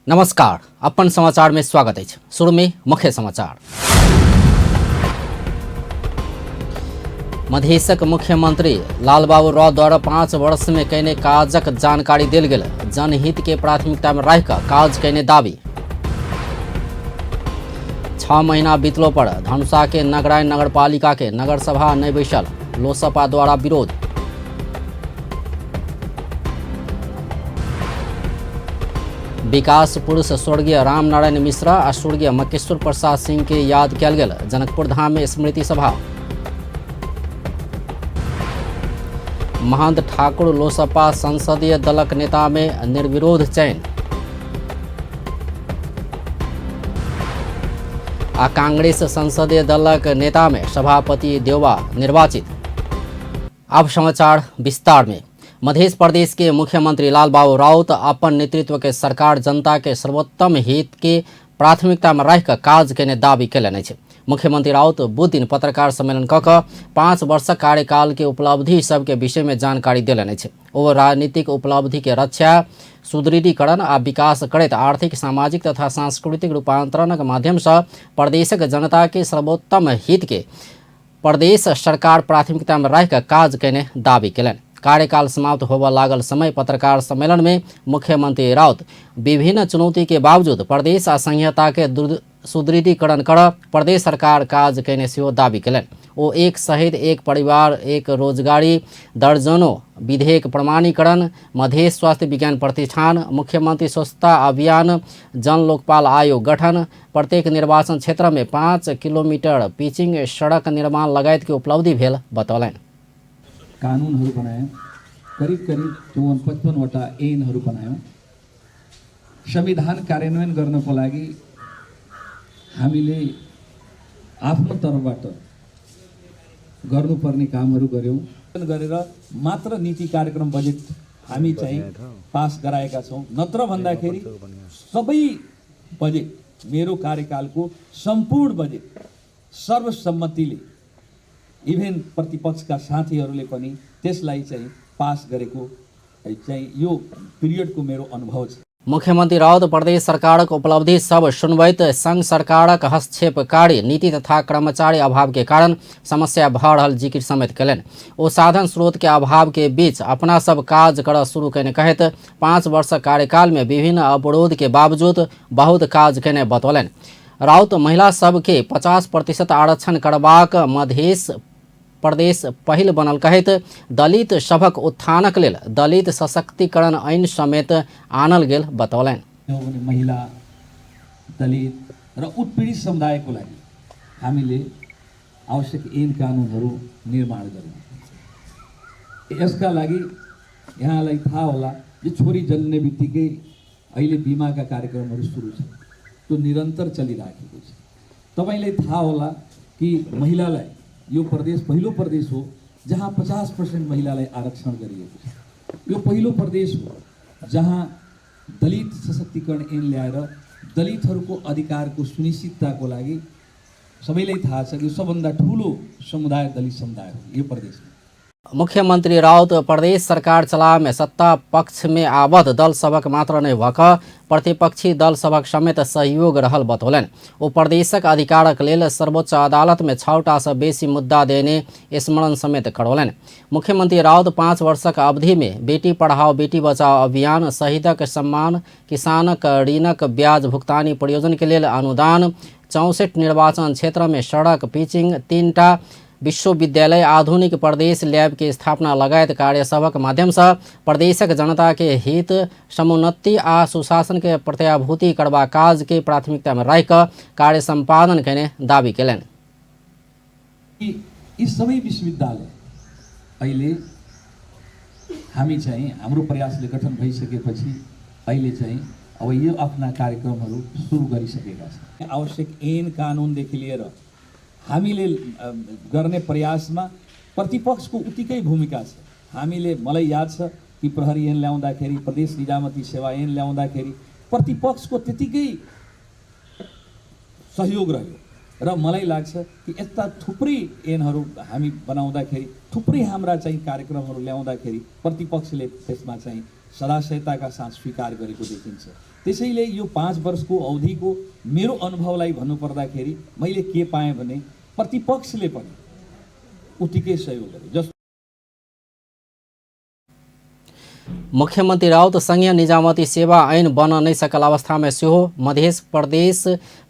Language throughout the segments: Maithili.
नमस्कार, अपन समाचार में स्वागत अछि। शुरू में मुख्य समाचार। मधेशक मुख्यमंत्री लालबाबू राउत द्वारा 5 वर्ष में कयने काजक जानकारी देल गेल। जनहित के प्राथमिकता में राखि कऽ काज कयने दावी। 6 महीना बीतलो पर धनुषा के नगराइन नगरपालिका के नगरसभा नहि बैसल, लोसपा द्वारा विरोध। विकास पुरुष स्वर्गीय रामनारायण मिश्रा आ स्वर्गीय मकेश्वर प्रसाद सिंह के याद कयल गेल। जनकपुर धाम में स्मृति सभा। महंत ठाकुर लोसपा संसदीय दलक नेता में निर्विरोध चयन। आ कांग्रेस संसदीय दलक नेता में सभापति देउबा निर्वाचित। अब समाचार विस्तार में। मध्य प्रदेश के मुख्यमंत्री लालबाबू राउत अपन नेतृत्व के सरकार जनता के सर्वोत्तम हित के प्राथमिकता में राखि कऽ काज केने दावी केलनि अछि। मुख्यमंत्री राउत बुध दिन पत्रकार सम्मेलन कऽ कऽ 5 वर्षक कार्यकाल के उपलब्धि सबके विषय में जानकारी देलनि अछि। ओ राजनीतिक उपलब्धि के रक्षा, सुदृढ़ीकरण आ विकास करैत आर्थिक, सामाजिक तथा सांस्कृतिक रूपांतरणक माध्यम सँ प्रदेशक जनता के सर्वोत्तम हित के प्रदेश सरकार प्राथमिकता में राखि कऽ काज केने दावी केलनि। कार्यकाल समाप्त होबय लागल समय पत्रकार सम्मेलन में मुख्यमंत्री राउत विभिन्न चुनौती के बावजूद प्रदेश आ संहिता के सुदृढ़ीकरण कर प्रदेश सरकार काज केने सेहो दावी केलनि। ओ एक शहीद एक परिवार एक रोजगारी, दर्जनों विधेयक प्रमाणीकरण, मधेश स्वास्थ्य विज्ञान प्रतिष्ठान, मुख्यमंत्री स्वच्छता अभियान, जन लोकपाल आयोग गठन, प्रत्येक निर्वाचन क्षेत्र में 5 किलोमीटर पिचिंग सड़क निर्माण लगायत के उपलब्धि भेल बतौलनि। कानुनहरू बनायौँ, करिब करिब 54-55 वटा ऐनहरू बनायौँ। संविधान कार्यान्वयन गर्नको लागि हामीले आफ्नो तर्फबाट गर्नुपर्ने कामहरू गर्यौँ। गरेर मात्र नीति कार्यक्रम बजेट हामी चाहिँ पास गराएका छौँ, नत्र भन्दाखेरि सबै बजेट मेरो कार्यकालको सम्पूर्ण बजेट सर्वसम्मतिले इभेन प्रतिपक्षका साथीहरूले पनि त्यसलाई चाहिँ पास गरेको चाहिँ यो पिरियडको मेरो अनुभव छ। मुख्यमंत्री राउत प्रदेश सरकारक उपलब्धि सब सुनबैत संघ सरकारक हस्तक्षेपकारी नीति तथा कर्मचारी अभाव के कारण समस्या भऽ रहल जिक्र समेत केलनि। ओ साधन स्रोत के अभाव के बीच अपना सब काज करऽ शुरू केने कहैत 5 वर्षक कार्यकाल में विभिन्न अवरोध के बावजूद बहुत काज केने बतौलनि। राउत महिला सबके 50% आरक्षण करबाक मधेश प्रदेश पहिल बनल कहैत दलित सभक उत्थानक लेल दलित सशक्तिकरण ऐन समेत आनल गेल बतौलनि। भने महिला, दलित र उत्पीडित समुदायको लागि हामीले आवश्यक ऐन कानुनहरू निर्माण गर्यौँ। यसका लागि यहाँलाई थाहा होला जे छोरी जन्मने बित्तिकै अहिले बिमाका कार्यक्रमहरू सुरु छन्, त्यो निरन्तर चलिराखेको छ। तपाईँलाई थाहा होला कि महिलालाई यो प्रदेश पहिलो प्रदेश हो जहाँ 50% महिलालाई आरक्षण गरिएको छ। यो पहिलो प्रदेश हो जहाँ दलित सशक्तिकरण ऐन ल्याएर दलितहरूको अधिकारको सुनिश्चितताको लागि सबैलाई थाहा छ कि सबभन्दा ठुलो समुदाय दलित समुदाय हो यो प्रदेशमा। मुख्यमंत्री राउत प्रदेश सरकार चलावे में सत्ता पक्ष में आबद्ध दल सभक मात्र नहि भऽ कऽ प्रतिपक्षी दल सभक समेत सहयोग रहल बतौलनि। ओ प्रदेशक अधिकारक लेल सर्वोच्च अदालत में 6टा सँ बेसी मुद्दा देने स्मरण समेत करौलनि। मुख्यमंत्री राउत 5 वर्षक अवधि में बेटी पढ़ाओ बेटी बचाओ अभियान, शहीदक सम्मान, किसानक ऋणक ब्याज भुगतानी प्रयोजन के लेल अनुदान, 64 निर्वाचन क्षेत्र में सड़क पिचिंग, 3टा विश्वविद्यालय, आधुनिक प्रदेश लैब के स्थापना लगायत कार्य सभक माध्यम सँ प्रदेशक जनता के हित, समुन्नति आ सुशासन के प्रत्याभूति करबा काज के प्राथमिकता में राखि कऽ कार्य सम्पादन केने दावी केलनि। यी सबै विश्वविद्यालय अहिले हामी चाहिँ हाम्रो प्रयासले गठन भइसकेपछि अहिले चाहिँ अब यो आफ्ना कार्यक्रमहरू सुरु गरिसकेका छन्। आवश्यक ऐन कानुनदेखि लिएर हामीले गर्ने प्रयासमा प्रतिपक्षको उत्तिकै भूमिका छ। मलाई याद छ कि प्रहरी ऐन ल्याउँदाखेरि, प्रदेश निजामती सेवा ऐन ल्याउँदाखेरि प्रतिपक्षको त्यतिकै सहयोग रह्यो र मलाई लाग्छ कि यस्ता थुप्रै ऐनहरू हामी बनाउँदाखेरि, थुप्रै हाम्रा चाहिँ कार्यक्रमहरू ल्याउँदाखेरि प्रतिपक्षले त्यसमा चाहिँ सदाशयताका साथ स्वीकार गरेको देखिन्छ। त्यसैले यो 5 वर्षको अवधिको मेरो अनुभवलाई भन्नुपर्दाखेरि मैले के पाएँ भने प्रतिपक्षले पनि उत्तिकै सहयोग गर्यो। जस्तो मुख्यमन्त्री राउत संघीय निजामती सेवा ऐन बन्न नहि सकल अवस्थामे सेहो मध्य प्रदेश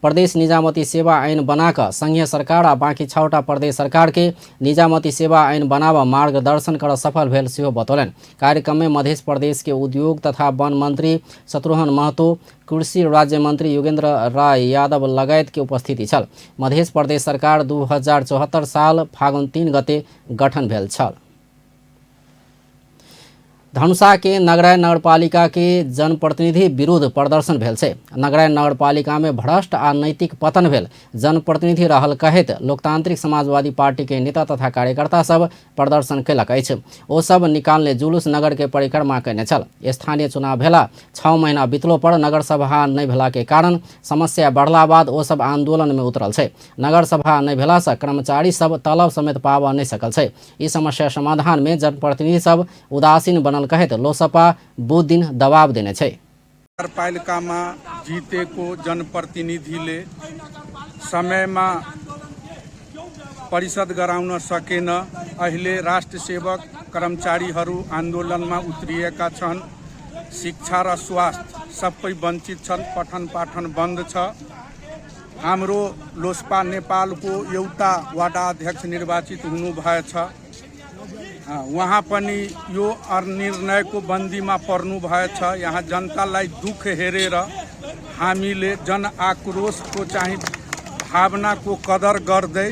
प्रदेश निजामती सेवा ऐन बनाकऽ संघीय सरकार आ बाँकी 6टा प्रदेश सरकार के निजामती सेवा ऐन बनाबऽ मार्गदर्शन करऽ सफल भेल सेहो बतौलनि। कार्यक्रम में मध्य प्रदेश के उद्योग तथा वन मंत्री शत्रुघ्न महतो, कृषि राज्य मंत्री योगेंद्र राय यादव लगायत के उपस्थिति छल। मध्य प्रदेश सरकार 2074 साल फागुन 3 गते गठन भेल छल। धनुषा के नगराय नगरपालिका के जनप्रतिनिधि विरुद्ध प्रदर्शन भेल छै। नगराय नगरपालिका में भ्रष्ट आ नैतिक पतन भेल जनप्रतिनिधि रहल कहैत लोकतांत्रिक समाजवादी पार्टी के नेता तथा कार्यकर्ता सब प्रदर्शन कयलक अछि। ओ सब निकालने जुलूस नगर के परिक्रमा कयने छल। स्थानीय चुनाव भेला 6 महीना बितलो पर नगरसभा नहि भेला के कारण समस्या बढ़ला बाद ओ सब आंदोलन में उतरल छै। नगरसभा नहि भेला से कर्मचारी सब तलब समेत पाबऽ नहि सकल छै। ई समस्या समाधान में जनप्रतिनिधि सब उदासीन बनल कहैत लोसपा बुध दिन दबाव देने छै। नगरपालिकामा जितेको जनप्रतिनिधिले समयमा परिषद गराउन सकेन। अहिले राष्ट्र सेवक कर्मचारीहरू आन्दोलनमा उत्रिएका छन्। शिक्षा र स्वास्थ्य सबै वञ्चित छन्, पठन पाठन बन्द छ। हाम्रो लोसपा नेपालको एउटा वाडा अध्यक्ष निर्वाचित हुनुभएछ, उहाँ पनि यो अनिर्णयको बन्दीमा पर्नु भएछ। यहाँ जनतालाई दुःख हेरेर हामीले जनआक्रोशको चाहिँ भावनाको कदर गर्दै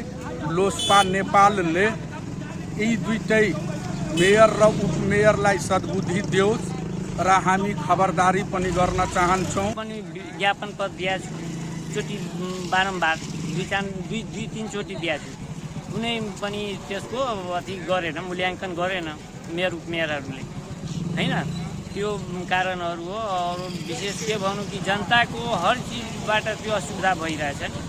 लोसपा नेपालले यी दुईटै मेयर र उपमेयरलाई सद्बुद्धि देओस् र हामी खबरदारी पनि गर्न चाहन्छौँ। पनि ज्ञापन पत्र दिएको छु, चोटि बारम्बार दुई तिन चोटि दिएको छु। कुनै पनि त्यसको अथी गरेन, मूल्याङ्कन गरेन मेयर उपमेयरहरूले, हैन? त्यो कारणहरू हो। अरू विशेष के भनौँ कि जनताको हर चिजबाट त्यो असुविधा भइरहेछ नि।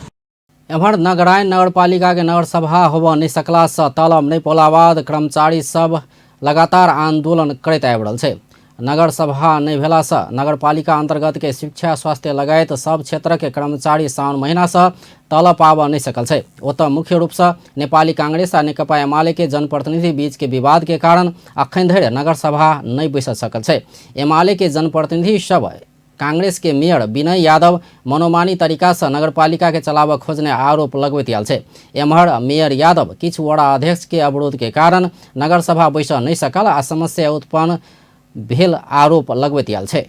एम्हर नगरायण नगरपालिका के नगरसभा होबऽ नहि सकला से तलब नहि पौला बाद कर्मचारी सब लगातार आंदोलन करैत आबि रहल छै। नगरसभा नहि भेला से नगरपालिका अंतर्गत के शिक्षा स्वास्थ्य लगायत सब क्षेत्र के कर्मचारी साउन महीना से तलब पाबऽ नहि सकल छै। ओतऽ मुख्य रूप से नेपाली कांग्रेस आ नेकपा एमाले के जनप्रतिनिधि बीच के विवाद के कारण अखन धरि नगरसभा नहि बैस सकल छै। एमाले के जनप्रतिनिधि सब कांग्रेस के मेयर विनय यादव मनोमानी तरीका से नगरपालिका के चलाबऽ खोजने आरोप लगबैत आयल छै। एम्हर मेयर यादव किछु वडा अध्यक्ष के अवरोध के कारण नगरसभा बैस नहि सकल आ समस्या उत्पन्न भेल आरोप लगबैत आयल छै।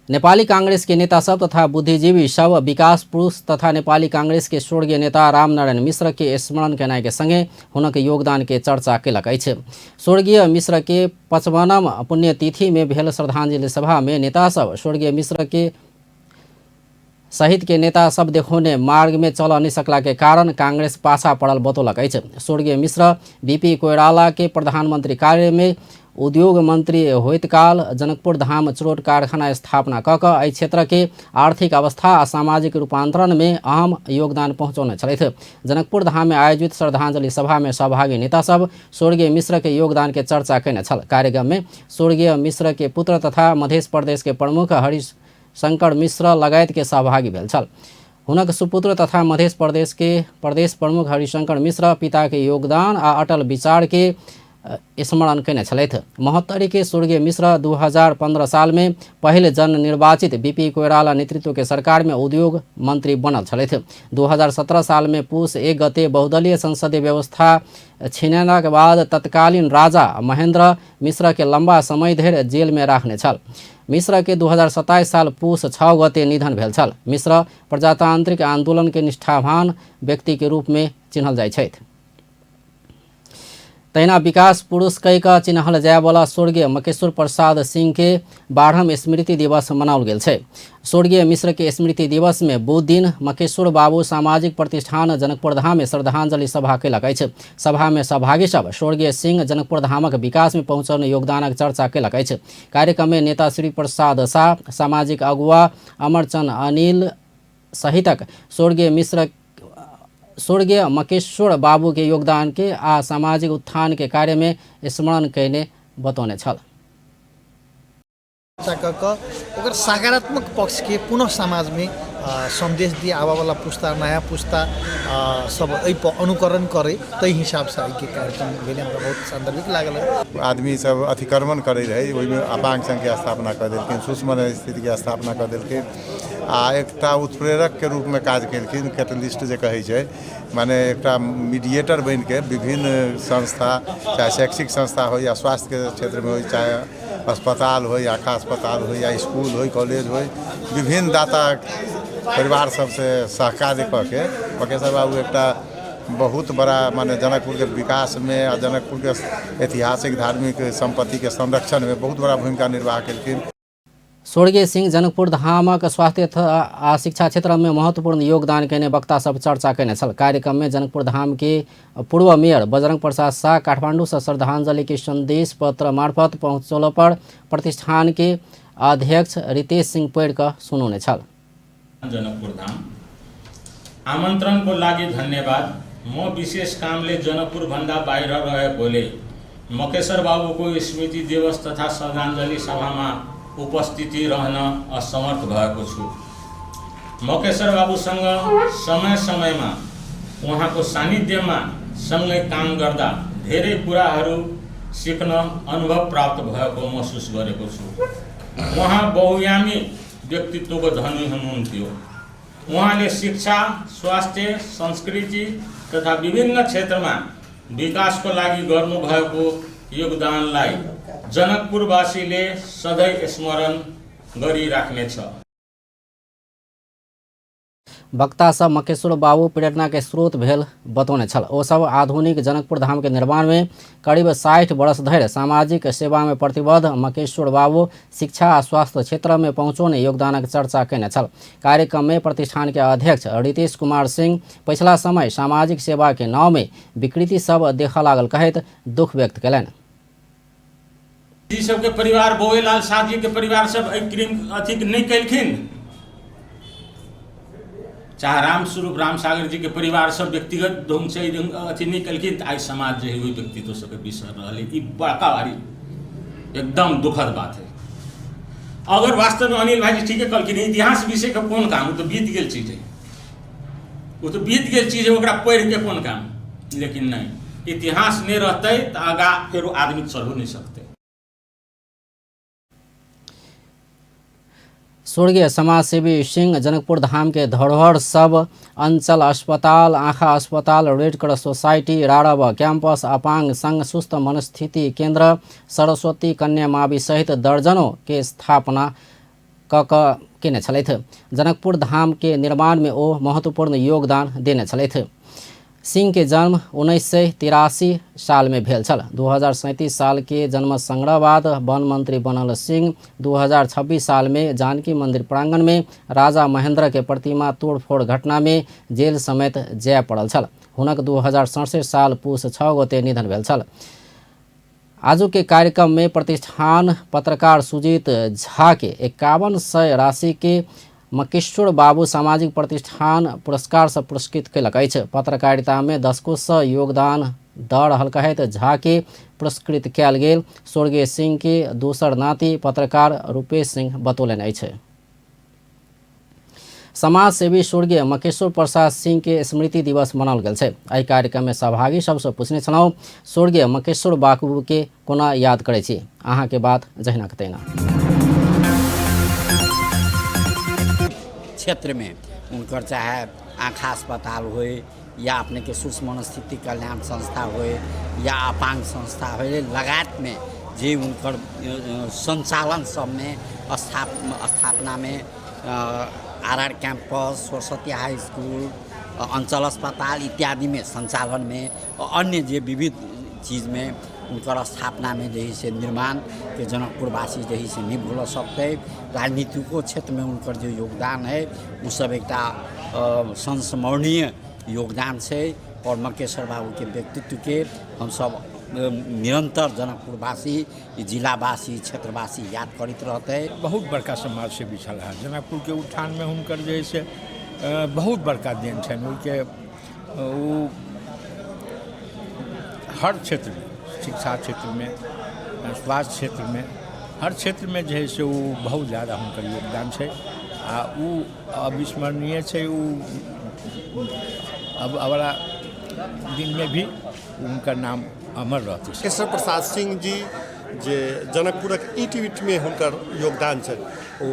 नेपाली कांग्रेस के नेता सब तथा बुद्धिजीवी सब विकास पुरुष तथा नेपाली कांग्रेस के स्वर्गीय नेता रामनारायण मिश्र के स्मरण केनाइ के संगे हुनक योगदान के चर्चा केलक अछि। स्वर्गीय मिश्र के 55 पुण्यतिथि में भेल श्रद्धांजलि सभा में नेता सब स्वर्गीय मिश्र के सहित के नेता सब देखौने मार्ग में चल नहीं सकला के कारण कांग्रेस पाछा पड़ल बतौलक अछि। स्वर्गीय मिश्र बीपी कोइराला के प्रधानमंत्री कार्य में उद्योग मंत्री होइत काल जनकपुर धाम चुरोट कारखाना स्थापना कऽ कऽ एहि क्षेत्र के आर्थिक अवस्था आ सामाजिक रूपांतरण में अहम योगदान पहुँचौने छलथि। जनकपुर धाम में आयोजित श्रद्धांजलि सभा में सहभागी नेता सब स्वर्गीय मिश्र के योगदान के चर्चा कयने छल। कार्यक्रम में स्वर्गीय मिश्र के पुत्र तथा मध्य प्रदेश के प्रमुख हरीश शंकर मिश्र लगायत के सहभागी भेल छल। हुनक सुपुत्र तथा मध्य प्रदेश के प्रदेश प्रमुख हरिशंकर मिश्र पिता के योगदान आ अटल विचार के स्मरण कयने छलथि। महोत्तरी के स्वर्गीय मिश्र 2015 साल में पहिल जननिर्वाचित बीपी कोइराला नेतृत्व के सरकार में उद्योग मंत्री बनल छलथि। 2017 साल में पुस 1 गते बहुदलीय संसदीय व्यवस्था छिनेलाक बाद तत्कालीन राजा महेंद्र मिश्र के लंबा समय धरि जेल में राखने छल। मिश्र के 2027 साल पुस 6 गते निधन भेल छल। मिश्र प्रजातांत्रिक आंदोलन के निष्ठावान व्यक्ति के रूप में चिन्हल जाइ छथि। तहिना विकास पुरुष कहि कऽ चिन्हल जायवला स्वर्गीय मकेश्वर प्रसाद सिंह के 12म स्मृति दिवस मनाओल गेल छै। स्वर्गीय मिश्र के स्मृति दिवस में बुध दिन मकेश्वर बाबू सामाजिक प्रतिष्ठान जनकपुर धाम में श्रद्धांजलि सभा कयलक अछि। सभा में सहभागी सब स्वर्गीय सिंह जनकपुर धामक विकास में पहुँचौने योगदानक चर्चा कयलक अछि। कार्यक्रम में नेता श्री प्रसाद शाह, सामाजिक अगुआ अमरचंद अनिल सहितक स्वर्गीय मिश्र स्वर्गीय मकेश्वर बाबू के योगदान के आ सामाजिक उत्थान के कार्य में स्मरण कयने बतौने छल। चर्चा कऽ कऽ ओकर सकारात्मक पक्षके पुनः समाजमे सन्देश दिए। आबऽवला पुस्ता, नया पुस्ता सब एहिपर अनुकरण करै, ताहि हिसाबसँ एहिके कार्यक्रम भेलै। हमरा बहुत सान्दर्भिक लागल। आदमी सब अतिक्रमण करै रहै, ओहिमे अपाङ्ग संघके स्थापना कऽ देलखिन, सूक्ष्म स्थितिके स्थापना कऽ देलखिन आ एकटा उत्प्रेरकके रूपमे काज केलखिन। कैटलिस्ट जे कहै छै, माने एकटा मीडिएटर बनिके विभिन्न संस्था, चाहे शैक्षिक संस्था होइ या स्वास्थ्यके क्षेत्रमे होइ, चाहे अस्पताल होइ, आँखा अस्पताल होइ या इसकुल होइ, कॉलेज होइ, विभिन्न दाता परिवार सबसँ सहकार्य कऽ के मकेश्वर बाबू एकटा बहुत बड़ा माने जनकपुरके विकासमे आ जनकपुरके ऐतिहासिक धार्मिक सम्पत्तिके संरक्षणमे बहुत बड़ा भूमिका निर्वाह केलखिन। स्वर्गीय सिंह जनकपुर धामक स्वास्थ्य आ शिक्षा क्षेत्रमे महत्वपूर्ण योगदान केने वक्ता सब चर्चा केने छल। कार्यक्रम में जनकपुर धाम के पूर्व मेयर बजरंग प्रसाद शाह काठमांडू से श्रद्धांजलि के संदेश पत्र मार्फत पहुँचौला पर प्रतिष्ठान के अध्यक्ष रितेश सिंह पढ़ि कऽ सुनौने छल। जनकपुर धाम आमन्त्रणको लागि धन्यवाद। म विशेष कामले जनकपुरभन्दा बाहिर रहेकोले मकेश्वर बाबुको स्मृति दिवस तथा श्रद्धाञ्जली सभामा उपस्थिति रहन असमर्थ भएको छु। मकेश्वर बाबुसँग समय समयमा उहाँको सान्निध्यमा सँगै काम गर्दा धेरै कुराहरू सिक्न अनुभव प्राप्त भएको महसुस गरेको छु। उहाँ बहुआयामी व्यक्तित्वको धनी हुनुहुन्थ्यो। उहाँले शिक्षा, स्वास्थ्य, संस्कृति तथा विभिन्न क्षेत्रमा विकासको लागि गर्नुभएको योगदानलाई जनकपुरवासीले सधैँ स्मरण गरिराख्नेछ। वक्ता सब मकेश्वर बाबू प्रेरणा के स्रोत भेल बतौने छल। ओ सब आधुनिक जनकपुर धाम के निर्माण में करीब 60 वर्ष धरि सामाजिक सेवा में प्रतिबद्ध मकेश्वर बाबू शिक्षा आ स्वास्थ्य क्षेत्र में पहुँचौने योगदानक चर्चा केने छल। कार्यक्रम में प्रतिष्ठान के अध्यक्ष रितेश कुमार सिंह पछिला समय सामाजिक सेवा के नाव में विकृति सब देखऽ लागल कहैत दुख व्यक्त केलनि। जी सबके परिवार, बौएलाल साह जी के परिवार सब एहि क्रीम अथी नहि केलखिन, चाहे राम स्वरूप राम सागर जी के परिवार सब व्यक्तिगत ढंग से अथी नहि केलखिन, तऽ आइ समाज जे है ओहि व्यक्तित्व सबके बिसर रहल है। ई बड़का भारी एकदम दुखद बात है। अगर वास्तव में अनिल भाई जी ठीके कहलखिन, इतिहास विषय के कोन काम, ओ तऽ बीत गेल चीज है, ओ तऽ बीत गेल चीज है, ओकरा पढ़ि के कोन काम। लेकिन नहि, इतिहास नहि रहतै तऽ आगा फेरो आदमी चलहो नहि सकतै। स्वर्गीय समाजसेवी सिंह जनकपुर धाम के धरोहर सब अंचल अस्पताल, आँखा अस्पताल, रेड क्रॉस सोसाइटी, रारब कैंपस, अपांग संघ, सुस्थ मनस्थिति केंद्र, सरस्वती कन्या मावी सहित दर्जनों के स्थापना क कऽ केने छलथि। जनकपुर धाम के निर्माण में ओ महत्वपूर्ण योगदान देने छलथि। सिंह के जन्म 1983 साल में भेल छल। 2037 साल के जन्म संग्रह बाद वन मंत्री बनल सिंह 2026 साल में जानकी मंदिर प्रांगण में राजा महेंद्र के प्रतिमा तोड़फोड़ घटना में जेल समेत जाय पड़ल छल। हुनक 2067 साल पूस 6 गोते निधन भेल छल। आजू के कार्यक्रम में प्रतिष्ठान पत्रकार सुजीत झा के 5100 राशि के मकेश्वर बाबू सामाजिक प्रतिष्ठान पुरस्कार से पुरस्कृत केलक अछि। पत्रकारिता में दशकों से योगदान दऽ रहल कहैत झा के पुरस्कृत कयल गेल स्वर्गीय सिंह के दोसर नाति पत्रकार रूपेश सिंह बतौलनि अछि। समाजसेवी स्वर्गीय मकेश्वर प्रसाद सिंह के स्मृति दिवस मनाओल गेल छै। एहि कार्यक्रम में सहभागी सबसँ पूछने छलहुँ, स्वर्गीय मकेश्वर बाबू के कोना याद करै छी? अहाँके बात जहिना के तहिना। क्षेत्र में उनकर चाहे आँखा अस्पताल होय या अपने के सूक्ष्म मनस्थिति कल्याण संस्था होय या अपांग संस्था होय, लगायत में जे उनकर संचालन सब में स्थापना में R R campus, Saraswati high school, अंचल अस्पताल इत्यादि में संचालन में अन्य जे विविध चीज में उनकर स्थापना में जे है से निर्माण के जनकपुरवासी जे है से नहीं भूल सकते। राजनीतिको क्षेत्र में उनकर जो योगदान है वो सब एकटा संस्मरणीय योगदान छै और मकेश्वर बाबूके व्यक्तित्वके हमसब निरंतर जनकपुरवासी, जिलावासी, क्षेत्रवासी याद करैत रहतै। बहुत बड़का समाजसेवी छलाह। जनकपुरके उत्थानमे हुनकर जे है से बहुत बड़का देन छनि। ओहिके ओ हर क्षेत्रमे, शिक्षा क्षेत्रमे, स्वास्थ्य क्षेत्रमे, हर क्षेत्रमे जे हइ से ओ बहुत ज्यादा हुनकर योगदान छै आ ओ अविस्मरणीय छै। ओ अब अबला दिनमे भी हुनकर नाम अमर रहतै। केशव प्रसाद सिंह जी जे जनकपुरक ईट ईटमे हुनकर योगदान छनि, ओ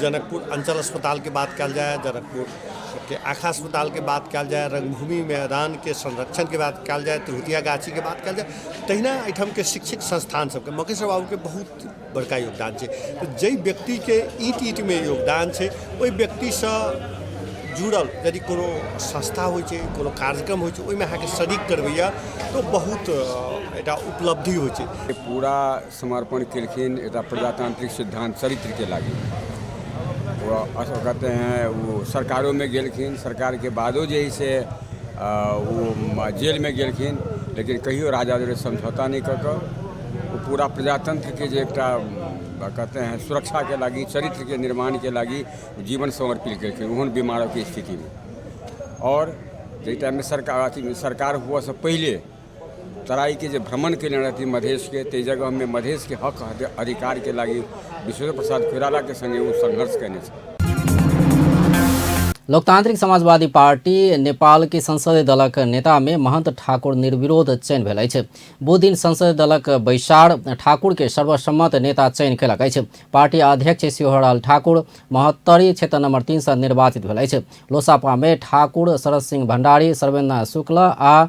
जनकपुर अंचल अस्पतालके बात कयल जाय, जनकपुरके आँखा अस्पतालके बात कयल जाय, रंगभूमि मैदानके संरक्षणके बात कयल जाय, तिरहुतिया गाछीके बात कयल जाय, तहिना एहिठामके शैक्षिक संस्थान सबके मकेश्वर बाबूके बहुत बड़का योगदान छै। तऽ जाहि व्यक्तिके ईट ईटमे योगदान छै ओहि व्यक्तिसँ जुड़ल यदि कोनो संस्था होइ छै, कोनो कार्यक्रम होइ छै, ओहिमे अहाँके शरीक करबैए तऽ बहुत एकटा उपलब्धि होइ छै। पूरा समर्पण केलखिन एकटा प्रजातांत्रिक सिद्धांत चरित्रके लागि। वो कहते हैं वो सरकारोमे गेलखिन, सरकारके बादो जे है से ओ जेलमे गेलखिन, लेकिन कहियो राजा जोरे समझौता नहि कऽ कऽ ओ पूरा प्रजातंत्रके जे एकटा कहते हैं सुरक्षाके लागि, चरित्रके निर्माणके लागि जीवन समर्पित केलखिन ओहन बीमारोके स्थितिमे। आओर जाहि टाइममे सरकार अथी सरकार हुअसँ पहिले तराईके जे भ्रमण कयने रहथिन मधेशके, ताहि जगहमे मधेशके हक अधिकारके लागि विश्वेश्वर प्रसाद कोइरालाके सङ्गे ओ सङ्घर्ष कयने छल। लोकतांत्रिक समाजवादी पार्टी नेपाल के संसदीय दलक नेता में महंत ठाकुर निर्विरोध चयन भेल अछि। बुध दिन संसदीय दलक बैसार ठाकुर के सर्वसम्मत नेता चयन केलक अछि। पार्टी अध्यक्ष शिवहरलाल ठाकुर महोत्तरी क्षेत्र नंबर 3 से निर्वाचित भेल अछि। लोसापा में ठाकुर, शरद सिंह भंडारी, सर्वेन्द्र शुक्ल आ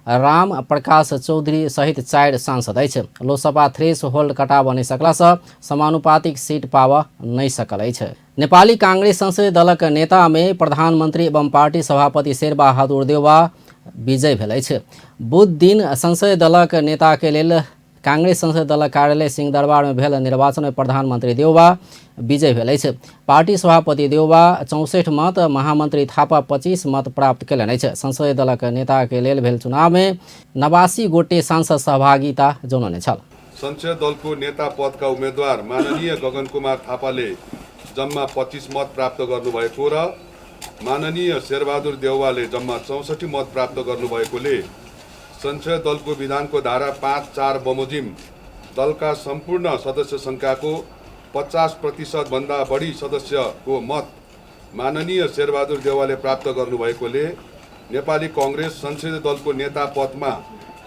राम प्रकाश चौधरी सहित 4 सांसद अछि। लोकसभा थ्रेस होल्ड कटाबऽ नहि सकलासँ समानुपातिक सीट पाबऽ नहि सकल अछि। नेपाली कांग्रेस संसदीय दलक नेता में प्रधानमंत्री एवं पार्टी सभापति शेरबहादुर देउवा विजय भेल अछि। बुध दिन संसदीय दलक नेता के लेल कांग्रेस संसदीय दलक कार्यालय सिंहदरबार में भेल निर्वाचन में प्रधानमंत्री देउवा विजय भेल अछि। पार्टी सभापति देउवा 64 मत, महामंत्री थापा 25 मत प्राप्त कयलनि अछि। संसदीय दलक नेता के लेल भेल चुनाव में 89 गोटे सांसद सहभागिता जनौने छल। संसदीय दलको नेता पदका उम्मेद्वार माननीय गगन कुमार थापाले जम्मा 25 मत प्राप्त गर्नुभएको र माननीय शेरबहादुर देउवाले जम्मा 64 मत प्राप्त गर्नुभएकोले संसदीय दलको विधानको धारा 5-4 बमोजिम दलका सम्पूर्ण सदस्य सङ्ख्याको 50% भन्दा बढी सदस्यको मत माननीय शेरबहादुर देउवाले प्राप्त गर्नुभएकोले नेपाली कङ्ग्रेस संसदीय दलको नेता पदमा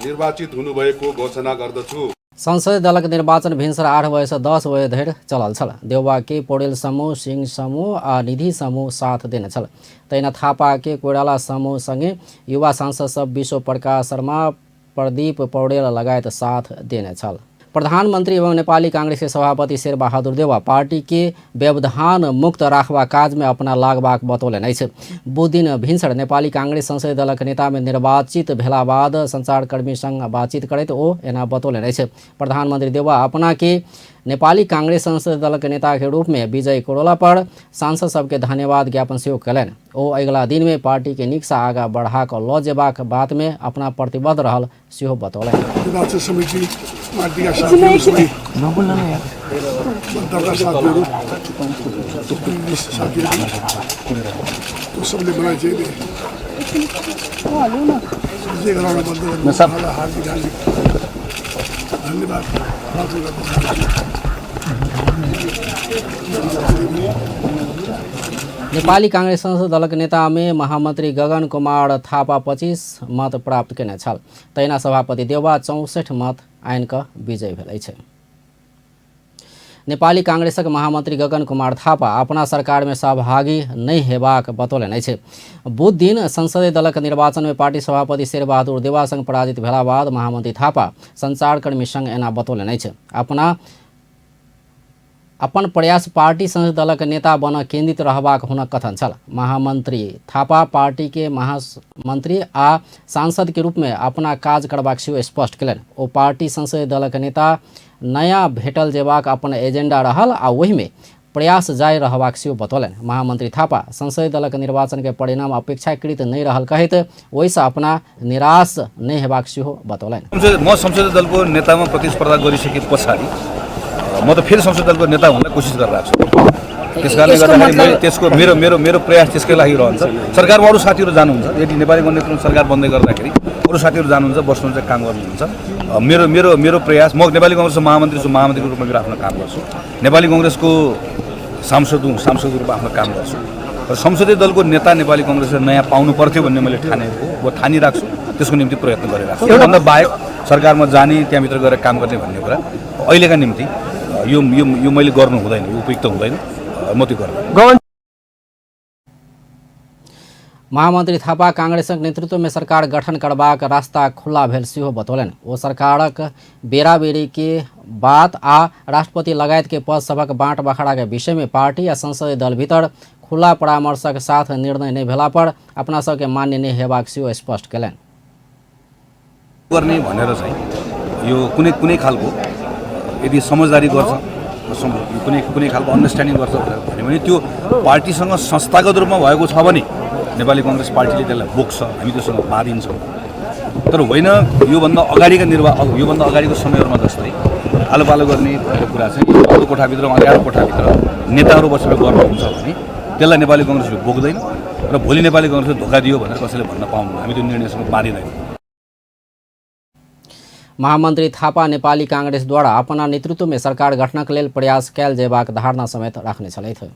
निर्वाचित हुनुभएको घोषणा गर्दछु। संसदीय दलक निर्वाचन भिन्सर 8 बजे से 10 बजे धरि चलल छल। देउवा के पौडेल समूह, सिंह समूह आ निधि समूह साथ देने छल। तहिना थापा के कोइराला समूह संगे युवा सांसद सब विश्व प्रकाश शर्मा, प्रदीप पौडेल लगायत साथ देने छल। प्रधानमंत्री एवं नेपाली कांग्रेस के सभापति शेरबहादुर देउवा पार्टी के व्यवधान मुक्त राखबा काज में अपना लागबाक बतौलनि अछि। बुध दिन भिन्सर नेपाली कांग्रेस संसदीय दलक नेता में निर्वाचित भेला बाद संचारकर्मी संग बातचीत करैत ओ एना बतौलनि अछि। प्रधानमंत्री देउवा अपना के नेपाली कांग्रेस संसदीय दलक नेता के रूप में विजय करौला पर सांसद सबके धन्यवाद ज्ञापन सेहो कयलनि। ओ अगिला दिन में पार्टी के नीक से आगा बढ़ा कऽ लऽ जेबाक बात में अपना प्रतिबद्ध रहल सेहो बतौलनि। निर्वाचन समिति पार्टीका साथीहरू सबै, मतदाता साथीहरू, साथीहरू, त्यो सबले मलाई चाहिँ विजय गराउन बद्ध गर्नु हार्दिक हार्दिक धन्यवाद प्राप्त गर्न चाहन्छु। नेपाली कांग्रेस संसदीय दलक नेता में महामंत्री गगन कुमार थापा 25 मत प्राप्त केने छल। तहिना सभापति देउवा 64 मत आनि कऽ विजय भेल अछि। नेपाली कांग्रेसक महामंत्री गगन कुमार थापा अपना सरकार में सहभागी नहि हेबाक बतौलनि अछि। बुध दिन संसदीय दलक निर्वाचन में पार्टी सभापति शेरबहादुर देउवा संग पराजित भेला बाद महामंत्री थापा संचारकर्मी संग एना बतौलनि अछि। अपना अपन प्रयास पार्टी संसदीय दलक नेता बन केंद्रित रहबाक हुनक कथन छल। महामंत्री थापा पार्टी के महामंत्री आ सांसद के रूप में अपना काज करबाक सेहो स्पष्ट कयलनि। ओ पार्टी संसदीय दलक नेता नया भेटल जेबाक अपन एजेंडा रहल आ ओहिमे प्रयास जारी रहबाक सेहो बतौलनि। महामंत्री थापा संसदीय दलक निर्वाचन के परिणाम अपेक्षाकृत नहि रहल कहैत ओहिसँ अपना निराश नहि हेबाक सेहो बतौलनि। म संसदीय दलको नेतामा प्रतिस्पर्धा गरिसके पछाडि म त फेरि संसदीय दलको नेता हुनलाई कोसिस गरिरहेको छु। त्यस कारणले गर्दाखेरि मैले त्यसको मेरो मेरो मेरो प्रयास त्यसकै लागि रहन्छ। सरकारमा अरू साथीहरू जानुहुन्छ, यदि नेपाली गणतन्त्र सरकार बन्दै गर्दाखेरि अरू साथीहरू जानुहुन्छ, बस्नुहुन्छ, काम गर्नुहुन्छ। मेरो मेरो मेरो प्रयास, म नेपाली कङ्ग्रेसको महामन्त्री छु, महामन्त्रीको रूपमा मेरो आफ्नो काम गर्छु। नेपाली कङ्ग्रेसको सांसद हुँ, सांसदको रूपमा आफ्नो काम गर्छु। र संसदीय दलको नेता नेपाली कङ्ग्रेसले नयाँ पाउनु पर्थ्यो भन्ने मैले ठानेको, म ठानिराख्छु, त्यसको निम्ति प्रयत्न गरिरहेको छु। त्योभन्दा बाहेक सरकारमा जाने, त्यहाँभित्र गएर काम गर्ने भन्ने कुरा अहिलेका निम्ति यो यो यो मैले गर्नु हुँदैन, यो उपयुक्त हुँदैन, म त्यो गर्दैन। महामंत्री थापा कांग्रेसक नेतृत्व में सरकार गठन करबाक रास्ता खुला भेल सेहो बतौलनि। ओ सरकारक बेराबेरी के बात आ राष्ट्रपति लगायत के पद सभक बाँट बखाड़ा के विषय में पार्टी आ संसदीय दल भीतर खुला परामर्शक साथ निर्णय नहि भेला पर अपना सबके मान्य नहि हेबाक सेहो स्पष्ट केलनि। गर्ने भनेर चाहिँ यो कुनै कुनै खालको यदि समझदारी गर्छ, कुनै कुनै खालको अन्डरस्ट्यान्डिङ गर्छ भन्यो भने त्यो पार्टीसँग संस्थागत रूपमा भएको छ भने नेपाली कङ्ग्रेस पार्टीले त्यसलाई बोक्छ, हामी त्योसँग बाँधिन्छौँ। तर होइन, योभन्दा अगाडिका योभन्दा अगाडिको समयहरूमा जस्तै आलो पालो गर्ने भन्ने कुरा चाहिँ अरू कोठाभित्र, अँध्यारो कोठाभित्र नेताहरू बसेर गर्नुहुन्छ भने त्यसलाई नेपाली कङ्ग्रेसले बोक्दैन र भोलि नेपाली कङ्ग्रेसले धोका दियो भनेर कसैले भन्न पाउनु, हामी त्यो निर्णयसँग बाँधिँदैन। महामंत्री थापा नेपाली कांग्रेस द्वारा अपना नेतृत्व में सरकार गठनक लेल प्रयास कयल जेबाक धारणा समेत राखने छलथि।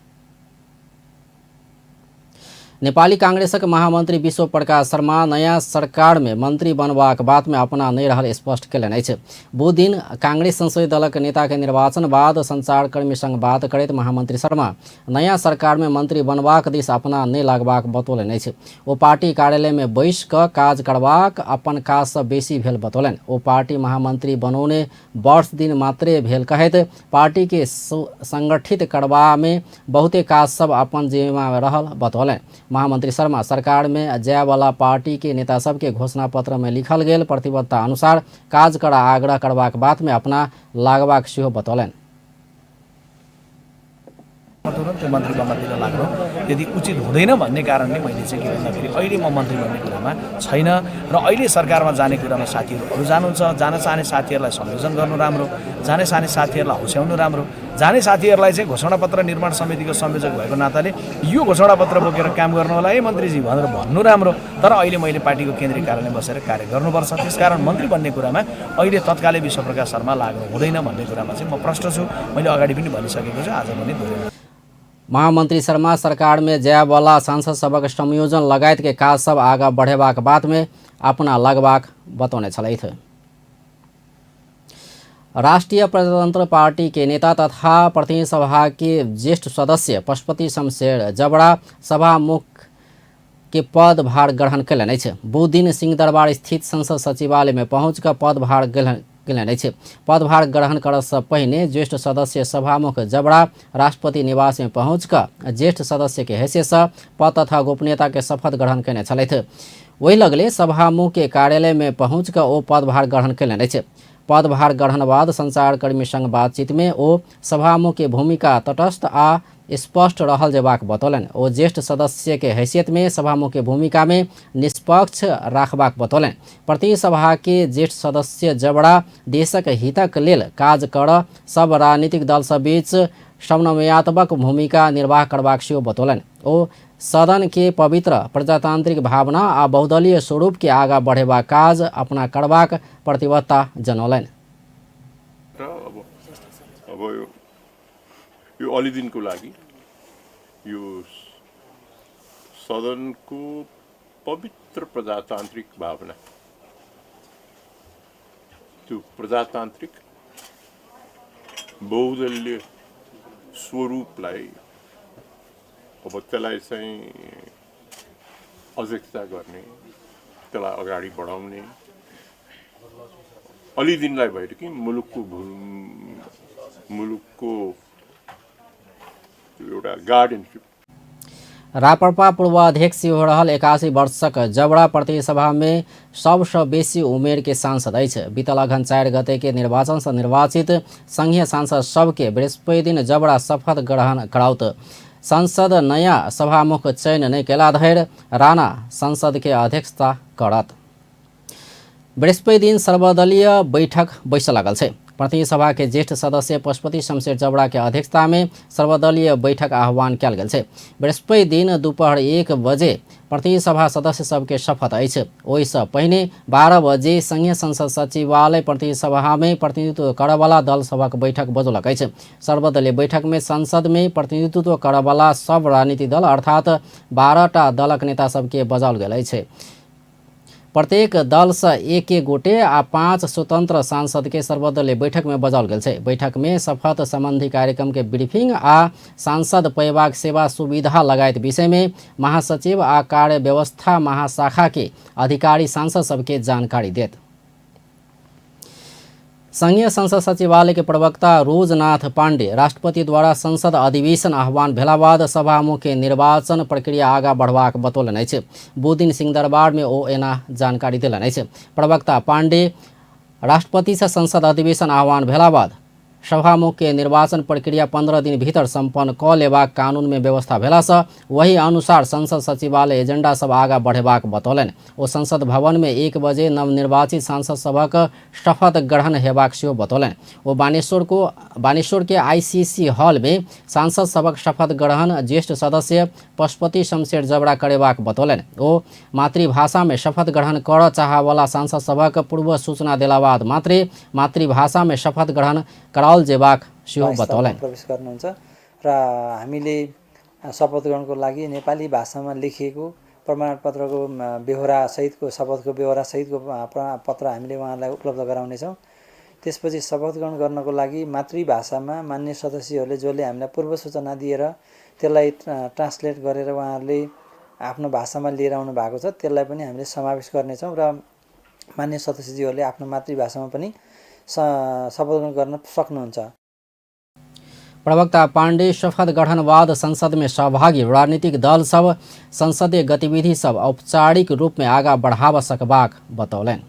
नेपाली कांग्रेसक महामंत्री विश्व प्रकाश शर्मा नयाँ सरकार में मंत्री बनबाक बात में अपना नहि रहल स्पष्ट केलनि अछि। बुध दिन कांग्रेस संसदीय दलक नेता के निर्वाचन बाद संचारकर्मी संग बात करैत महामंत्री शर्मा नयाँ सरकार में मंत्री बनबाक दिस अपना नहि लागबाक बतौलनि अछि। ओ पार्टी कार्यालय में बैस कऽ काज करबाक अपन काज सँ बेसी भेल बतौलनि। ओ पार्टी महामंत्री बनौने वर्ष दिन मात्रे भेल कहैत पार्टी के संगठित करबा में बहुते काज सब अपन जिम्मा में रहल बतौलनि। महामंत्री शर्मा सरकार में जायवाला पार्टी के नेता सबके घोषणा पत्र में लिखल गेल प्रतिबद्धता अनुसार काज कर आग्रह करबाक बात में अपना लागबाक सेहो बतौलनि। तुरन्त मन्त्री बन्नतिर लाग्नु यदि उचित हुँदैन भन्ने कारणले मैले चाहिँ के भन्दाखेरि अहिले म मन्त्री बन्ने कुरामा छैन र अहिले सरकारमा जाने कुरामा साथीहरू जानुहुन्छ, जान चाहने साथीहरूलाई संयोजन गर्नु राम्रो, जाने चाहने साथीहरूलाई हुस्याउनु राम्रो, जाने साथीहरूलाई चाहिँ घोषणापत्र निर्माण समितिको संयोजक भएको नाताले यो घोषणापत्र बोकेर काम गर्नु होला है मन्त्रीजी भनेर भन्नु राम्रो। तर अहिले मैले पार्टीको केन्द्रीय कार्यालयमा बसेर कार्य गर्नुपर्छ, त्यसकारण मन्त्री बन्ने कुरामा अहिले तत्कालै विश्वप्रकाश शर्मा लाग्नु हुँदैन भन्ने कुरामा चाहिँ म प्रष्ट छु। मैले अगाडि पनि भनिसकेको छु, आज पनि दोहोऱ्याउँछु। महामंत्री शर्मा सरकार में जायवाला सांसद सभक संयोजन लगायत के काज सब आगा बढ़ेबाक बात में अपना लगबाक बतौने छलथि। राष्ट्रिय प्रजातंत्र पार्टी के नेता तथा प्रतिनिधि सभा के ज्येष्ठ सदस्य पशुपति शमशेर जबरा सभामुख के पदभार ग्रहण कयलनि अछि। बुध दिन सिंहदरबार स्थित संसद सचिवालय में पहुँच कऽ पदभार ग्रहण केलनि अछि। पदभार ग्रहण करऽ सँ पहिने ज्येष्ठ सदस्य सभामुख जबरा राष्ट्रपति निवास में पहुँच कऽ ज्येष्ठ सदस्य के हैसियत सँ पद तथा गोपनीयता के शपथ ग्रहण कयने छलथि। ओहि लगले सभामुख के कार्यालय में पहुँच कऽ ओ पदभार ग्रहण कयलनि अछि। पदभार ग्रहण बाद संचारकर्मी संग बातचीत में ओ सभामुख के भूमिका तटस्थ आ स्पष्ट रहल जेबाक बतौलनि। ओ ज्येष्ठ सदस्य के हैसियत में सभामुख के भूमिका में निष्पक्ष राखबाक बतौलनि। प्रतिनिधि सभा के ज्येष्ठ सदस्य जबरा देशक हितक लेल काज कर सब राजनीतिक दल सब बीच समन्वयात्मक भूमिका निर्वाह करबाक सेहो बतौलनि। ओ सदन के पवित्र प्रजातांत्रिक भावना आ बहुदलीय स्वरूप के आगा बढ़ेबाक काज अपना करबाक प्रतिबद्धता जनौलनि। अब यो अलि दिनको लागि यो सदनको पवित्र प्रजातान्त्रिक भावना, त्यो प्रजातान्त्रिक बहुदलीय स्वरूपलाई अब त्यसलाई चाहिँ अध्यक्षता गर्ने, त्यसलाई अगाडि बढाउने अलि दिनलाई भएर कि मुलुकको एउटा गार्डियनसिप। राप्रपा पूर्व अध्यक्ष सेहो रहल 81 वर्षक जबरा प्रतिनिधि सभा में सबसँ बेसी उमेर के सांसद अछि। बीतल अघन 4 गते के निर्वाचन से निर्वाचित संघीय सांसद सबके बृहस्पति दिन जबरा शपथ ग्रहण कराउत। संसद नयाँ सभामुख चयन नहि केला धरि राणा संसद के अध्यक्षता करत। बृहस्पति दिन सर्वदलीय बैठक बैसऽ लागल छै। प्रतिनिधि सभा के ज्येष्ठ सदस्य पशुपति शमशेर जबड़ा के अध्यक्षता में सर्वदलीय बैठक आह्वान कयल गेल छै। बृहस्पति दिन दोपहर 1 बजे प्रतिनिधि सभा सदस्य सबके शपथ अछि। ओहिसँ पहिने 12 बजे संघीय संसद सचिवालय प्रतिनिधि सभा में प्रतिनिधित्व करऽवला दल सभक बैठक बजौलक अछि। सर्वदलीय बैठक में संसद में प्रतिनिधित्व करऽवला सब राजनीतिक दल अर्थात 12टा दलक नेता सबके बजाओल गेल अछि। प्रत्येक दल से एक एक गोटे आ 5 स्वतंत्र सांसद के सर्वदलीय बैठक में बजाओल गेल छै। बैठक में शपथ संबंधी कार्यक्रम के ब्रीफिंग आ सांसद पयबाक सेवा सुविधा लगायत विषय में महासचिव आ कार्य व्यवस्था महाशाखा के अधिकारी सांसद सबके जानकारी देत। संघीय संसद सचिवालय के प्रवक्ता रोजनाथ पांडे राष्ट्रपति द्वारा संसद अधिवेशन आह्वान भेला बाद सभामुख के निर्वाचन प्रक्रिया आगा बढ़बाक बतौलनि अछि। बुधदिन सिंहदरबार में ओ एना जानकारी देलनि अछि। प्रवक्ता पांडे राष्ट्रपति से संसद अधिवेशन आह्वान भेला बाद सभामुख के निर्वाचन प्रक्रिया 15 दिन भीतर सम्पन्न क लेबाक कानून में व्यवस्था भेलासँ वही अनुसार संसद सचिवालय एजेंडा सब आगा बढ़ेबाक बतौलनि। ओ संसद भवन में 1 बजे नवनिर्वाचित सांसद सभक शपथ ग्रहण हेबाक सेहो बतौलनि। ओ बानेश्वर के आईसीसी हॉल में सांसद सभक शपथ ग्रहण ज्येष्ठ सदस्य पशुपति शमशेर जबरा करेबाक बतौलनि। ओ मातृभाषा में शपथ ग्रहण करऽ चाहवला सांसद सभक पूर्व सूचना देला बाद मात्रे मातृभाषा में शपथ ग्रहण कराओल जेबाक सेहो बतौलनि। प्रवेश गर्नुहुन्छ र हामीले शपथ ग्रहणको लागि नेपाली भाषामा लेखिएको प्रमाणपत्रको बेहोरा सहितको शपथको बेहोरा सहितको पत्र हामीले उहाँलाई उपलब्ध गराउनेछौँ। त्यसपछि शपथ ग्रहण गर्नको लागि मातृभाषामा मान्य सदस्यहरूले जसले हामीलाई पूर्व सूचना दिएर त्यसलाई ट्रान्सलेट गरेर उहाँहरूले आफ्नो भाषामा लिएर आउनु भएको छ त्यसलाई पनि हामीले समावेश गर्नेछौँ र मान्य सदस्यज्यूहरूले आफ्नो मातृभाषामा पनि शपथ ग्रहण गर्न सक्नुहुन्छ। प्रवक्ता पांडे शपथ ग्रहण बाद संसद में सहभागी राजनीतिक दल सब संसदीय गतिविधि सब औपचारिक रूप में आगा बढ़ावा सकबाक बतौलनि।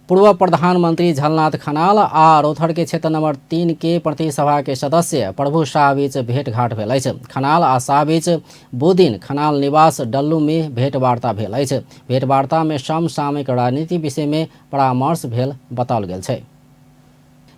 पूर्व प्रधानमंत्री झलनाथ खनाल आ रौथर के क्षेत्र नंबर 3 के प्रतिनिधि सभा के सदस्य प्रभु शाह बीच भेटघाट भेल अछि। खनाल आ शाह बीच बुधदिन खनाल निवास डल्लू में भेंटवार्ता भेल अछि। भेंटवार्ता में समसामयिक राजनीति विषय में परामर्श भेल बताओल गेल छै।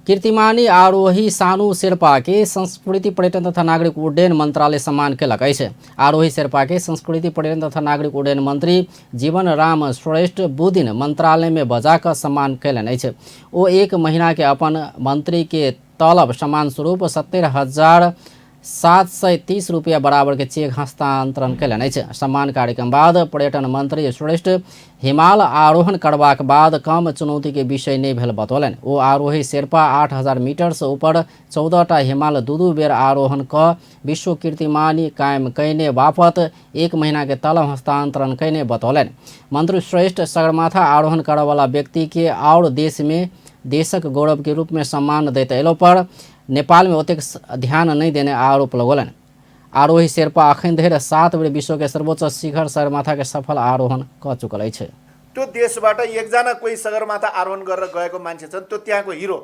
कीर्तिमानी आरोही सानू शेर्पा के संस्कृति पर्यटन तथा नागरिक उड्डयन मंत्रालय सम्मान केलक अछि। आरोही शेर्पा के संस्कृति पर्यटन तथा नागरिक उड्डयन मंत्री जीवन राम श्रेष्ठ बुधदिन मंत्रालय में बजा कऽ सम्मान कयलनि अछि। ओ 1 महीना के अपन मंत्री के तलब सम्मान स्वरूप 70,730 रुपया बराबर के चेक हस्तांतरण कयलनि अछि। सम्मान कार्यक्रम बाद पर्यटन मंत्री श्रेष्ठ हिमाल आरोहण करबाक बाद कम चुनौती के विषय नहि भेल बतौलनि। ओ आरोही शेर्पा 8000 मीटर से ऊपर 14टा हिमाल 2-2 बेर आरोहण क विश्व कीर्तिमानी कायम कयने बापत 1 महीना के तलब हस्तांतरण कयने बतौलनि। मंत्री श्रेष्ठ सगरमाथा आरोहण करऽवला व्यक्ति के और देश में देशक गौरव के रूप में सम्मान दैत अयलो पर नेपाल में ओतेक ध्यान नहि देने आरोप लगौलनि। आरोही शेर्पा अखन धरि 7 बेर विश्व के सर्वोच्च शिखर सगरमाथा के सफल आरोहण क चुकल अछि। त्यो देशबाट एकजना कोही सगरमाथा आरोहण गरेर गएको मान्छे छन्, त्यो त्यहाँको हिरो,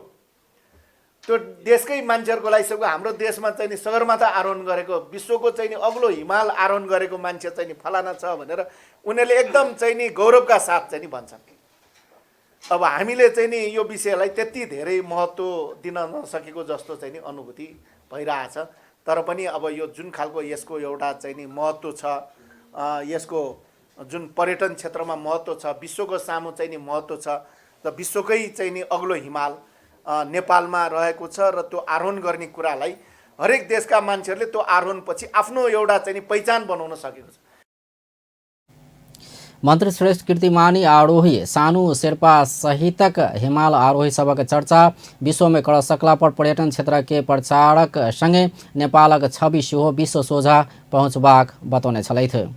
त्यो देशकै मान्छेहरूको लागि सबको हाम्रो देशमा चाहिँ नि सगरमाथा आरोहण गरेको, विश्वको चाहिँ नि अग्लो हिमाल आरोहण गरेको मान्छे चाहिँ नि फलाना छ भनेर उनीहरूले एकदम चाहिँ नि गौरवका साथ चाहिँ नि भन्छन्। अब हामीले चाहिँ नि यो विषयलाई त्यति धेरै महत्त्व दिन नसकेको जस्तो चाहिँ नि अनुभूति भइरहेछ। तर पनि अब यो जुन खालको यसको एउटा चाहिँ नि महत्त्व छ, यसको जुन पर्यटन क्षेत्रमा महत्त्व छ, विश्वको सामु चाहिँ नि महत्त्व छ र विश्वकै चाहिँ नि अग्लो हिमाल नेपालमा रहेको छ र त्यो आरोहण गर्ने कुरालाई हरेक देशका मान्छेहरूले त्यो आरोहणपछि आफ्नो एउटा चाहिँ नि पहिचान बनाउन सकेको छ। मंत्री श्रेष्ठ कीर्तिमानी आरोही सानू शेर्पा सहितक हिमाल आरोही सबक चर्चा विश्व में कर सकला पर पर्यटन क्षेत्र के प्रचारक संगे नेपालक छवि सेहो विश्व सोझा पहुँचबाक बतौने छलथि।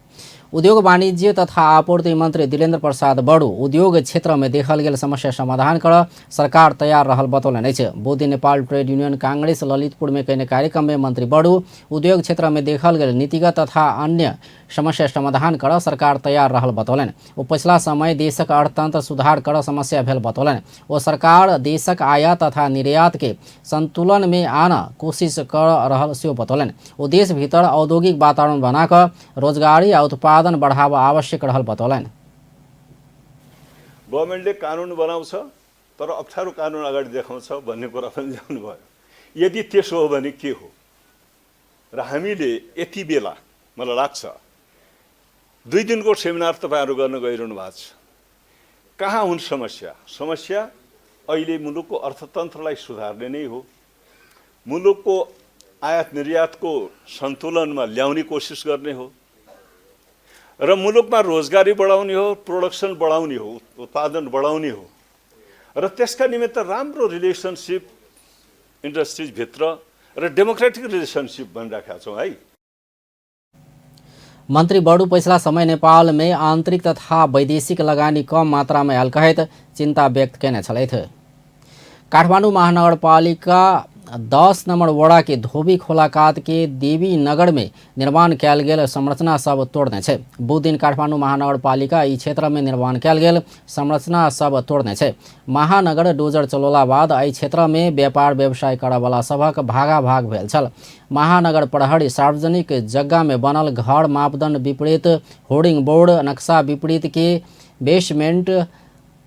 उद्योग वाणिज्य तथा आपूर्ति मंत्री दिलेन्द्र प्रसाद बडू उद्योग क्षेत्र में देखल गेल समस्या समाधान कर सरकार तैयार रहल बतौलनि अछि। बुधदिन नेपाल ट्रेड यूनियन कांग्रेस ललितपुर में कयने कार्यक्रम में मंत्री बडू उद्योग क्षेत्र में देखल गेल नीतिगत तथा अन्य समस्या समाधान कर सरकार तैयार रहल बतौलनि। ओ पछिला समय देशक अर्थतंत्र सुधार कर समस्या भेल बतौलनि। ओ सरकार देशक आयात तथा निर्यात के संतुलन में आना कोशिश कर रहल सेहो बतौलनि। ओ देश भीतर औद्योगिक वातावरण बनाकऽ रोजगारी आ उत्पादन बढ़ावा आवश्यक रहल बतौलनि। गभर्नमेन्टले कानुन बनाउँछ, तर अप्ठ्यारो कानुन अगाडि देखाउँछ भन्ने कुरा पनि ल्याउनु भयो। यदि त्यसो हो भने के हो? र हामीले यति बेला मलाई लाग्छ 2 दिनको सेमिनार तपाईँहरू गर्न गइरहनु भएको छ। कहाँ हुन् समस्या? समस्या अहिले मुलुकको अर्थतन्त्रलाई सुधार्ने नै हो, मुलुकको आयात निर्यातको सन्तुलनमा ल्याउने कोसिस गर्ने हो र मुलुकमा रोजगारी बढाउने हो, प्रोडक्सन बढाउने हो, उत्पादन बढाउने हो र त्यसका निमित्त राम्रो रिलेसनसिप इन्डस्ट्रिजभित्र र डेमोक्रेटिक रिलेसनसिप भनिराखेका छौँ है। मंत्री बडू पछिला समय नेपाल में आंतरिक तथा वैदेशिक लगानी कम मात्रा में आयल कहैत चिंता व्यक्त केने छलथि। काठमाडौँ महानगरपालिका 10 नंबर वडा के धोबी खोला कात के देवी नगर में निर्माण कयल गेल संरचना सब तोड़ने छै। बुध दिन काठमाडौँ महानगरपालिका ई क्षेत्र में निर्माण कयल गेल संरचना सब तोड़ने छै। महानगर डोजर चलौला बाद एहि क्षेत्र में व्यापार व्यवसाय करऽवला सभक भागाभाग भेल छल। महानगर प्रहरी सार्वजनिक जग्गा में बनल घर मापदंड विपरीत होर्डिंग बोर्ड नक्शा विपरीत के बेसमेंट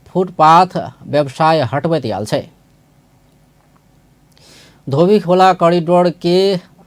फुटपाथ व्यवसाय हटबैत आयल छै। धोबी खोला कॉरिडोर के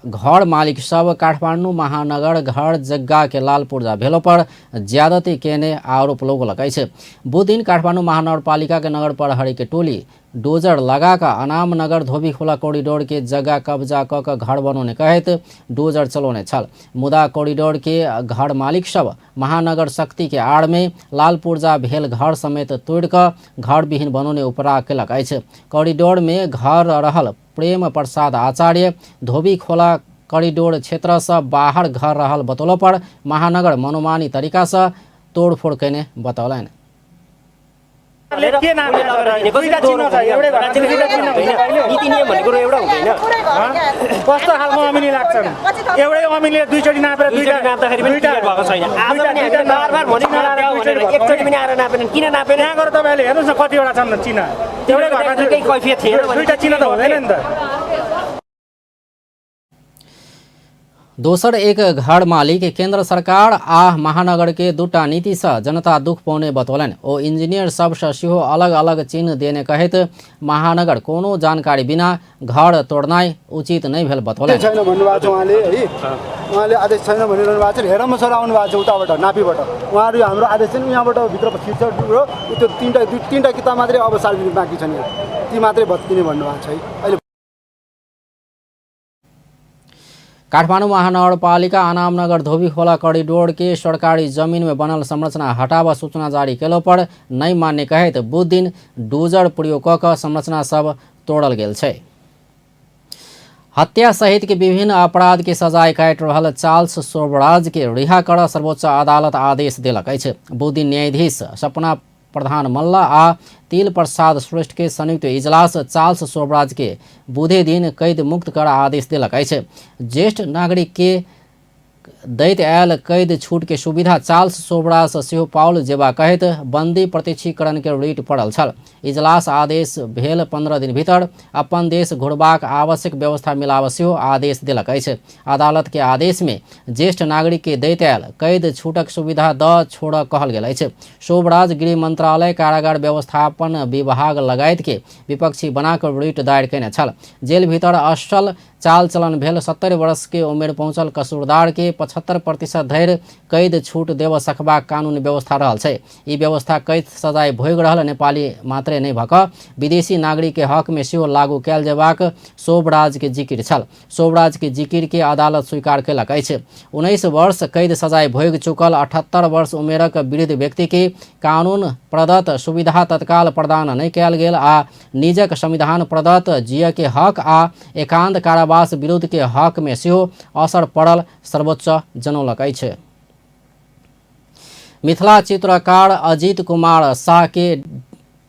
घर मालिक सब काठमाडौँ महानगर घर जग्गा के लाल पूर्जा भेलो पर ज्यादती केने आरोप लगौलक अछि। बुध दिन काठमाडौँ महानगरपालिका के नगर प्रहरी के टोली डोजर लगा कऽ अनाम नगर धोबी खोला कॉरिडोर के जग्गा कब्जा कऽ कऽ घर बनौने कहैत डोजर चलौने छल। मुदा कॉरिडोर के घर मालिक सब महानगर शक्ति के आड़ में लाल पुर्जा भेल घर समेत तोड़ि कऽ घर विहीन बनौने उपराग केलक अछि। कॉरिडोर में घर रहल प्रेम प्रसाद आचार्य धोबी खोला कॉरिडोर क्षेत्र से बाहर घर रहल बतौला पर महानगर मनोमानी तरीका से तोड़फोड़ केने बतौलनि। के नाम दुईटा चिन्ह छ एउटै घरमा दुईटा चिन्ह हुन्छ। नीति नियम भन्ने कुरो एउटा हुँदैन। कस्तो खालको अमिनी लाग्छन्? एउटै अमिनीले दुईचोटि नापेर दुईटा नाप्दाखेरि पनि क्लियर भएको छैन। आज पनि हामीले बारबार भन्यौँ भनेर एकचोटि पनि आएर नापेनन्। किन नापेन? यहाँ गएर तपाईँले हेर्नुहोस् न कतिवटा छन् चिन्ह। एउटै घरमा केही कैफियत थिएन भने दुईटा चिन्ह त हुँदैन नि त। दोसर एक घर मालिक केंद्र सरकार आ महानगर के दूटा नीति से जनता दुख पौने बतौलनि। ओ इंजीनियर सबसँ सेहो अलग अलग चिन्ह देने कहैत महानगर कोनो जानकारी बिना घर तोड़नाइ उचित नहि भेल बतौलनि। छैन भन्नुभएको छ उहाँले है, उहाँले आदेश छैन भनिरहनु भएको छ। हेरम्म सर आउनु भएको छ उताबाट नापीबाट। उहाँहरू हाम्रो आदेश चाहिँ यहाँबाट भित्र छिर्छ र त्यो तिनवटा किताब मात्रै अब सार्वजनिक बाँकी छन्, यहाँ ती मात्रै भत्किने भन्नुभएको छ है अहिले। काठमाडौँ महानगरपालिका अनामनगर धोबी खोला कॉरिडोर के सरकारी जमीन में बनल संरचना हटाबऽ सूचना जारी केलो पर नहि मान्य कहैत बुध दिन डोजर प्रयोग कऽ कऽ संरचना सब तोड़ल गेल छै। हत्या सहित के विभिन्न अपराध के सजाय काटि रहल चार्ल्स शोभराज के रिहा करऽ सर्वोच्च अदालत आदेश देलक अछि। बुध दिन न्यायाधीश सपना प्रधान मल्ल आ तिल प्रसाद श्रेष्ठ के संयुक्त इजलास चार्ल्स शोभराज के बुधे दिन कैद मुक्त कर आदेश देलक अछि। ज्येष्ठ नागरिक के दैत आयल कैद छूट के सुविधा चार्ल्स शोभराज सेहो पाओल जेबा कहैत बंदी प्रत्यक्षीकरण के रिट पड़ल छल। इजलास आदेश भेल 15 दिन भीतर अपन देश घुरबाक आवश्यक व्यवस्था मिलाब सेहो आदेश देलक अछि। अदालत के आदेश में ज्येष्ठ नागरिक के दैत आयल कैद छूटक सुविधा द छोड़ कहल गेल अछि। शोभराज गृह मंत्रालय कारागार व्यवस्थापन विभाग लगायत के विपक्षी बनाकर रिट दायर केने छल। जेल भीतर असल चाल चलन भेल 70 वर्ष के उमेर पहुँचल कसूरदार के 75% धरि कैद छूट देव सकबाक कानूनी व्यवस्था रहल छै। ई व्यवस्था कैद सजाय भोगि रहल नेपाली मात्रे नहि भऽ कऽ विदेशी नागरिक के हक में सेहो लागू कयल जेबाक शोभराज के जिकिर छल। शोभराज के जिकिर के अदालत स्वीकार केलक अछि। 19 वर्ष कैद सजाय भोगि चुकल 78 वर्ष उमेरक वृद्ध व्यक्ति के कानून प्रदत्त सुविधा तत्काल प्रदान नहि कयल गेल आ निजक संविधान प्रदत्त जिय के हक आ एकांत कारावास विरुद्ध के हक में सेहो असर पड़ल सर्वोच्च जनौलक अछि। मिथिला चित्रकार अजीत कुमार शाह के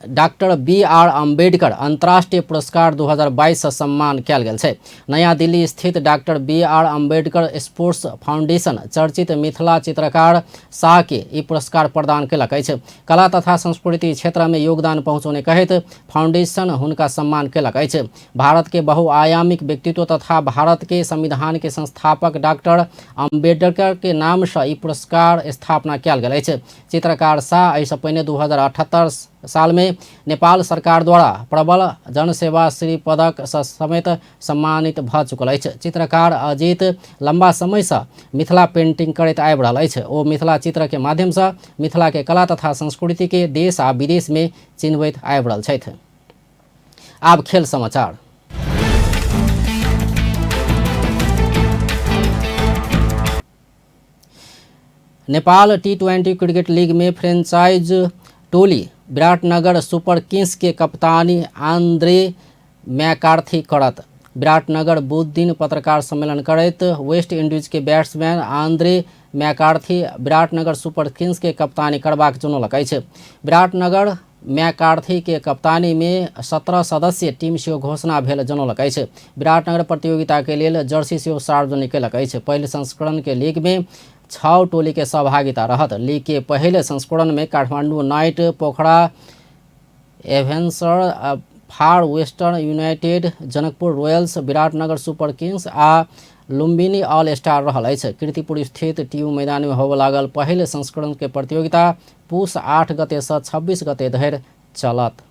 डॉक्टर बी.आर. अम्बेडकर अंतर्राष्ट्रीय पुरस्कार 2022 से सम्मान कयल गेल छै। नया दिल्ली स्थित doctor B R. Ambedkar sports foundation चर्चित मिथिला चित्रकार शाह के ई पुरस्कार प्रदान केलक अछि। कला तथा संस्कृति क्षेत्र में योगदान पहुँचौने कहैत फाउंडेशन हुनका सम्मान केलक अछि। भारत के बहुआयामिक व्यक्तित्व तथा भारत के संविधान के संस्थापक डॉक्टर अम्बेडकर के नाम से ई पुरस्कार स्थापना कयल गेल अछि। चित्रकार शाह एहिसँ पहिने 2078 साल में नेपाल सरकार द्वारा प्रबल जनसेवा श्री पदक समेत सम्मानित भ चुकल अछि। चित्रकार अजीत लंबा समय से मिथिला पेंटिंग करैत आबि रहल अछि। ओ मिथिला चित्र के माध्यम से मिथिला के कला तथा संस्कृति के देश आ विदेश में चिन्हबैत आबि रहल छथि। आब खेल समाचार। नेपाल T20 cricket league में फ्रेंचाइज टोली विराटनगर सुपर किंग्स के कप्तानी आंद्रे मैकार्थी करत। विराटनगर बुध दिन पत्रकार सम्मेलन करैत वेस्ट इंडीज के batsman Andre McCarthy Biratnagar super kings के कप्तानी करबाक चुनौलक अछि। विराटनगर मैकार्थी के कप्तानी में 17 सदस्यीय टीम सेहो घोषणा भेल जनौलक अछि। विराटनगर प्रतियोगिता के लेल जर्सी सेहो सार्वजनिक केलक अछि। पहिल संस्करण के लीग में 6 टोली के सहभागिता रहत। लीग के पहले संस्करण में Kathmandu knight, Pokhara adventure, far western united, Janakpur royals, Biratnagar super kings आ लुम्बिनी ऑल स्टार रहल अछि। कीर्तिपुर स्थित टीयू मैदान में होबय लागल पहिल संस्करण के प्रतियोगिता पुस 8 गते से 26 गते धरि चलत।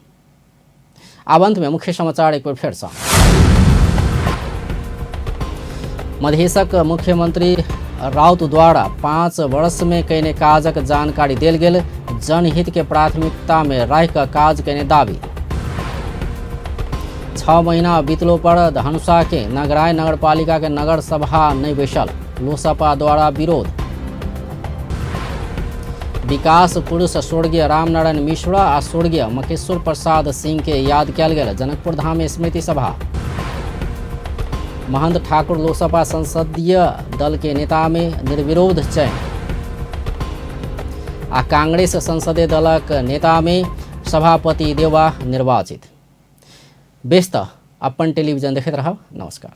आब अंत में मुख्य समाचार एक बेर फेर से। मधेशक मुख्यमंत्री राउत द्वारा 5 वर्ष में कयने काजक जानकारी देल गेल। जनहित के प्राथमिकता में राखि कऽ काज कयने दावी। 6 महीना बीतलो पर धनुषा के नगराय नगरपालिका के नगर सभा नहीं बैसल, लोसपा द्वारा विरोध। विकास पुरुष स्वर्गीय रामनारायण मिश्रा आ स्वर्गीय मकेश्वर प्रसाद सिंह के याद कयल गेल जनकपुर धाम स्मृति सभा। महंत ठाकुर लोकसभा संसदीय दल के नेता में निर्विरोध चयन आ कांग्रेस संसदीय दलक नेता में सभापति देवा निर्वाचित। बेस त अपन टेलीविजन देखैत रहब। नमस्कार।